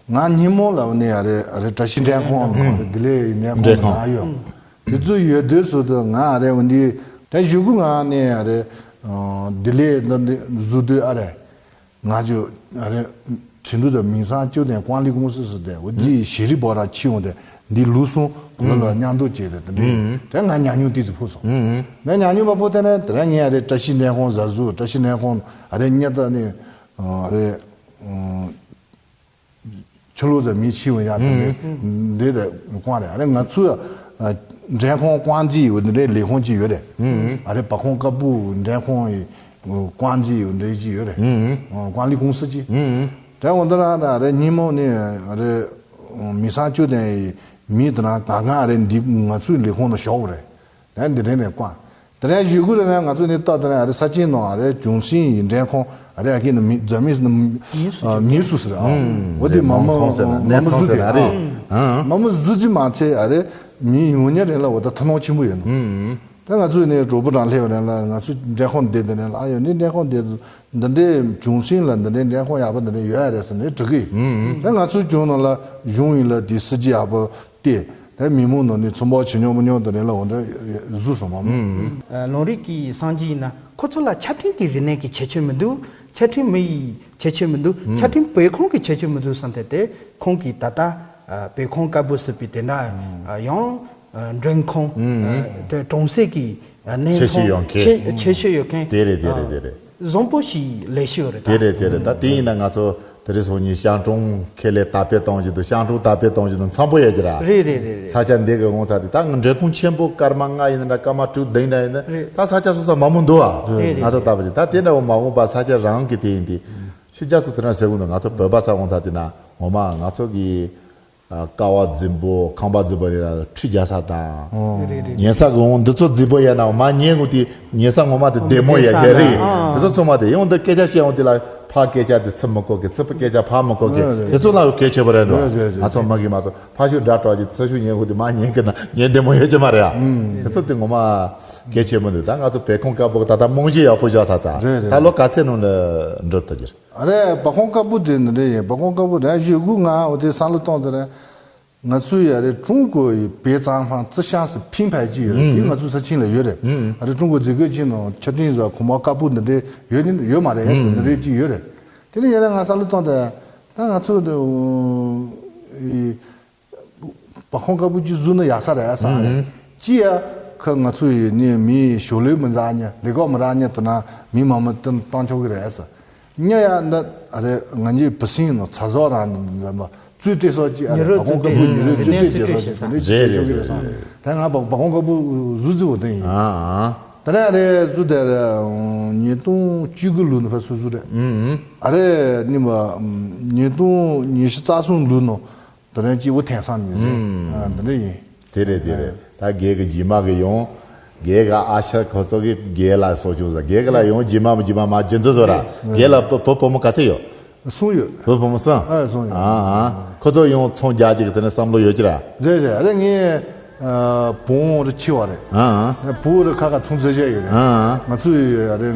ང་ཉིན་མོ་ལ་འོ་ནི་ཡ་རེད་རེད་བཀྲ་ཤིས་མགྲོན་ཁང་ནང་ལྡི་ལི་ཡི་མགྲོན་ཁང་ནང་ཡོད། དེ་ཚོ་ཡོད་དུས་སུ་དུ་ང་ཨ་རེ་འོ་འདི་ད་གཞུག་གུ་ང་ནི་ཡ་རེད་ལྡི་ལི་འདི་འདི་བཟོ་དུས་ཨ་རེ་ང་ཚོ་ཨ་རེ་ཁྲིན་ཏུའུ་དང་མིང་སང་ཅུ་དང་ཀུང་ལི་ཀུང་སི་སི་དེ་འོ་འདི་ཞེ་རི་བོ་ར་ཕྱི་འོང་དེ་འདི་ལུགས་སྲོལ་བོད་ལ་མཉམ་དུ་བྱས་ཏེ་དེ་འདྲའི་དེ་ང་ཉམས་མྱོང་ཏི་ཙི་ཕུག་སོང་། ང་ཉམས་མྱོང་མ་ཕུག་དེ་ནས་དེ་ར་ངས་ཨ་རེ་བཀྲ་ཤིས་མགྲོན་ཁང་ཟ་ཟུ་བཀྲ་ཤིས་མགྲོན་ཁང་ཨ་རེ་ཉེ་ད་ནི། རེད། ཆུ་ལུག་དང་མི་ཕྱི་བ་ཡང་དེ་འདྲའི་འདི་རེད་ཀོང་རེད་ཨ་རེ་ང་ཚོའི་མགྲོན་ཁང་ཀོང་ཅི་ཡོད་འདི་འདྲའི་ལས་ཁུངས་ཅིག་ཡོད་རེད། ཨ་རེ་བ་ཁོང་ཀ་པུ་མགྲོན་ཁང་ཡི་ཀོང་ཅི་ཡོད་འདི་ཅིག་ཡོད་རེད། ཀོང་ལི་ཀུང་སི་ཅིག་དེ་འོ་འདི་རང་ཨ་རེ་ཉིན་མོ་ནི་ཨ་རེ་མི་སང་ཅུ་དང་ཡི་མི་དེ་རང་གང་གང་ཨ་རེ་འདི་ང་ཚོའི་ལས་ཁུངས་ནང་ཞོག་རེད། ད་འདི་རིང་ནས་བཀང་། དེ་རིང་གཞུག་གུ་རེ་ན་ང་ཚོ་ནི་ཏོག་དེ་རིང་ཨ་རེ་ས་ཆེན་ནང་ཨ་རེ་ཅུང་ཞིང་ཡིན་འདྲེན་ཁོང་ཨ་རེ་ཨ་ཁྱེད་ནི་མི་རྫ་མི་མི་སུ་ཟེར་ཨ། འོ་དེ་མ་མོ་མ་མོ་ཟུ་དེ་ཨ། མ་མོ་ཟུ་ཅི་མ་ཚད་ཨ་རེ་མི་ཡོང་ཉེ་རེ་ལ་འོ་ད་ཐུན་མོང་ཆེན་པོ་ཡོད་ནོ། ད་ང་ཚོ་ནི་གྲོགས་པོ་རང་སླེབས་རེ་ལ་ང་ཚོ་འདྲེན་ཁོང་བསྡད་དེ་རེ་ལ་ཨ་ཡོད་ནི་འདྲེན་ཁོང་བསྡད་འདི་འདྲའི་ཅུང་ཞིང་ལ་འདི་འདྲའི་འདྲེན་ཁོང་ཡག་པོ་འདི་འདྲའི་ཡོད་ཨ་རེ་ཟེར་ནས་དྲི་གི་ཡིན། ད་ང་ཚོ་ཅུང་ནང་ལ་གཞུང་ཡིན་ལ་དེ་སྲིད་ཇི་ཡག་པོ། ཏེ། དེ་མི་མང་ནང་ནས་ཚོང་པ་བྱེད་མྱོང་མི་མྱོང་དེ་རེད་ལ་འོ་འདྲ་བཟོས་སོང་མ་མོ། ལུང་རིགས་ཀྱི་སངས་རྒྱས་ཡིན་ན་ཁོ་ཚོ་ལ་ཆ་འཕྲིན་གྱི་རིག་གནས་ཀྱི་ཁྱད་ཆོས་མི་འདུག་ཆ་འཕྲིན་མི་ཡི་ཁྱད་ཆོས་མི་འདུག་ཆ་འཕྲིན་བོད་ཁང་གི་ཁྱད་ཆོས་མི་འདུག་བསམ་སྟེ་དེ་ཁོང་གིས་ད་ལྟ་བོད་ཁང་དཀར་པོ་ཟེར་བའི་དེ་འདྲ་ཡང་མགྲོན་ཁང་དེ་གྲོང་གསེབ་ཀྱི་གནས་ཆེ་ཤོས་མཐོང་ཡོད་མཁན། ཆེ་ཆེ་ཤོས་ཡོད་མཁན་དེ་རེད་དེ་རེད་དེ་རེད། བཟང་པོ་ཞིག་ལས་ཤོས་རེད་ད། དེ་རེད་དེ་རེད་ད་དེ་ཡིན་ན་ང་ཚོ་དེ་རིང་སང་ཉིན་ཤང་ཀྲུང་ཁེ་ལས་དར་སྤེལ་གཏོང་རྒྱུ་དང་ཤང་ཀྲུང་དར་སྤེལ་གཏོང་རྒྱུ་དང་འཚམ་པོ་ཡོད་ཀྱི་ར། རེད་རེད་རེད་རེད། ས་ཆ་འདི་གི་དབང་ཚད་དེ་ད་ང་འབྲས་སྤུངས་ཆེན་པོ་སྐར་མ་ལྔ་ཡིན་ན་འདྲ་སྐར་མ་དྲུག་བདུན་འདྲ་ཡིན་ན་རེད། ད་ས་ཆ་སོ་སོ་མ་མོ་འདུག་ཨ། རེད་རེད། ང་ཚོ་ལྟ་བུ་ཅིག་ད་དེ་འདྲ་བོ་མ་འོངས་པ་ས་ཆ་རང་གི་དེ་ཡིན་དེ་ཤུ་རྒྱ་ཚོ་དེ་འདྲ་ཟེར་གོ་འདུག་ང་ཚོ་བོད་པ་ས་དབང་ཚད་དེ་ན་ངོ་མ་ང་ཚོ་གི་ཀ་བ་རྫིང་བུ་ཁང་པ་རྫིང་བུ་རེད་ལ་ཁྲི་རྒྱག་ས་དང་། རེད་རེད། ཉལ་ས་གི་འོང་འདི་ཚོ་རྫིང་བུ་ཡ་ན་མ་ཉལ་གོ་དེ་ཉལ་ས་ངོ་མ་དེ་བདེ་མོ་ཡ་ཁྱེད་རེད། དེ་ཚོ་ཚང་མ་དེ་ཡོང་འདི་སྐད་ཆ་བཤད་འོང་དེ་ལ་ཕ་སྐད་ཆ་དེ་ཚིག་མི་གོ་གི་ཚིག་པ་སྐད་ཆ་ཕ་མི་གོ་གི་དེ་ཚོ་ལ་གལ་ཆེ་བ་རེད་འདུག་ང་ཚོ་མ་གི་མ་གཏོགས་ཕ་ཤུ་དགྲ་གྲོགས་ཀྱི་ཚ་ཤུ་ཉལ་གོ་དེ་མ་ཉལ་གི་ན་ཉལ་བདེ་མོ་ཡོད་ཀྱི་མ་རེད་ཨ། དེ་ཚོ་དེ་ངོ་མ་གལ་ཆེ་མི་འདུག་ད་ང་ཚོ་བོད་ཁང་དཀར་པོ་ད་ལྟ་རྨང་གཞི་ཡག་པོ་བཞག་ཚར་ཚར་ད་ལོ་ག་ཚད་ནང་ལ་འགྲུབ་ཐུབ་ཀྱི་རེད། ཨ་རེ་བ་ཁོང་དཀར་པོ་དེ་འདི་འདྲ་ཡིན་བ་ཁོང་དཀར་པོ་དེ་གཞུག་གུ་ང་འོ་དེ་བསམ་བློ་གཏོང་དེ་རེད། ང་ཚོའི་ཡ་རེ་ཀྲུང་གོ་ཡི་བེ་ཙང་ཧྥང་ཙི་ཤང་སི་ཕིང་ཕའི་ཅིག་ཡོད་རེད་དེ་ང་ཚོའི་ས་ཆེན་ལ་ཡོད་རེད། ཨ་རེ་ཀྲུང་གོ་མཛེས་རྒྱན་ཅིག་ནང་ཆ་འཕྲིན་བཟོ་གོང་མ་དཀར་པོ་འདི་འདྲའི་ཡོད་ནི་ཡོད་མ་རེད་ཟེར་འདི་འདྲའི་ཅིག་ཡོད་རེད། དེ་ནི་ཡ་རེ་ང་བསམ་བློ་གཏོང་དེ་ད་ང་ཚོ་བ་ཁོང་དཀར་པོ་ཅིག་བཟོས་ན་ཡག་ས་རེད་ས་རེད། ཅི་ཡ་ཁ་ང་ཚོ་ཡི་ནི་མི་ཞོ་ལོས་མི་འཛག་ཉེ་ལས་ཀ་མི་རག་ཉེ་དུ་ན་མི་མང་མི་བཏང་བཏང་ཆོག་གི་རེད་ས། ཉ་ཡ་འདི་ཨ་རེ་ང་གཉིས་བུ་སྲིང་ནང་ཚ་ཟོག་རང་འདི་འདི་མ་རྩོད་སྤྲད་སོགས་ཀྱི་ཨ་རེ་ཉི་རོ་བ་ཁོང་སྐབས་ཉི་རོ་རྩོད་སྤྲད་བྱེད་སོགས་ཀྱི་དེ་འདྲའི་བྱེད་ཆོག་གི་རེད་སོང་། ད་ང་བ་བ་ཁོང་སྐབས་བུ་གཟུ་རྩི་བོ་དེ་ཡིན། ད་ནས་ཨ་རེ་གཟུ་དེ་རེ་ཉིས་སྟོང་བཅུ་དགུ་ལོ་ནི་ཕ་སུ་གཟུ་རེད། ཨ་རེ་ནི་བ་ཉིས་སྟོང་ཉི་ཤུ་རྩ་གསུམ་ལོ་ནང་དེ་རིང་སྐྱེས་བུ་དེང་སང་ཉིན་ཟིན་འདི་འདྲ་ཡིན། དེ་རེད་དེ་རེད། ད་རྒན་གི་རྗེས་མ་གི་ཡོང་། རྒན་ག་ཨ་ཤ་ཁོ་ཚོ་གི་རྒན་ལ་སོ་ཅུང་ཟ་རྒན་གི་ལ་ཡོང་རྗེས་མ་མི་རྗེས་མ་མ་རྒྱུ་འཛི་བཟོ་ར། རྒན་ལ་བུ་བུ་བུ་མོ་ག་ཚད་ཡོད། གསུམ་ཡོད། བུ་བུ་མོ་གསུམ། ཨ་གསུམ་ཡོད། ཨ་ཨ། ཁོ་ཚོ་ཡོང་ཚོང་རྒྱག་ཅིག་དེ་ནས་བསམ་བློ་ཡོད་ཀྱི་ར། རེད་རེད་ཨ་རེ་ངས་བོང་རུ་ཆེ་བ་རེད། ཨ་ཨ། བུ་རུ་ཁ་ཁ་ཚོང་རྫས་བྱས་ཡོད་རེད། ཨ་ཨ། ང་ཚོས་ཡོད་ཨ་རེ་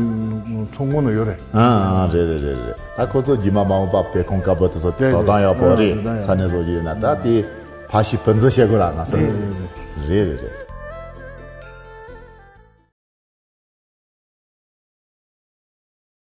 ཚོང་ཁང་ནང་ཡོད་རེད། ཨ་ཨ་རེད་རེད་རེད་རེད། ད་ཁོ་ཚོ་རྗེས་མ་མ་འོངས་པ་བོད་ཁང་དཀར་པོ་དེ་ཚོ་དོ་དམ་ཡག་པོ་རེད། ས་གནས་བཟོ་རྒྱུ་ཡོད་ན་ད་དེ་ཕ་ཤི་བུ་འཛི་བྱེད་དགོས་ར་ང་ཚོ། རེད་རེད་རེད།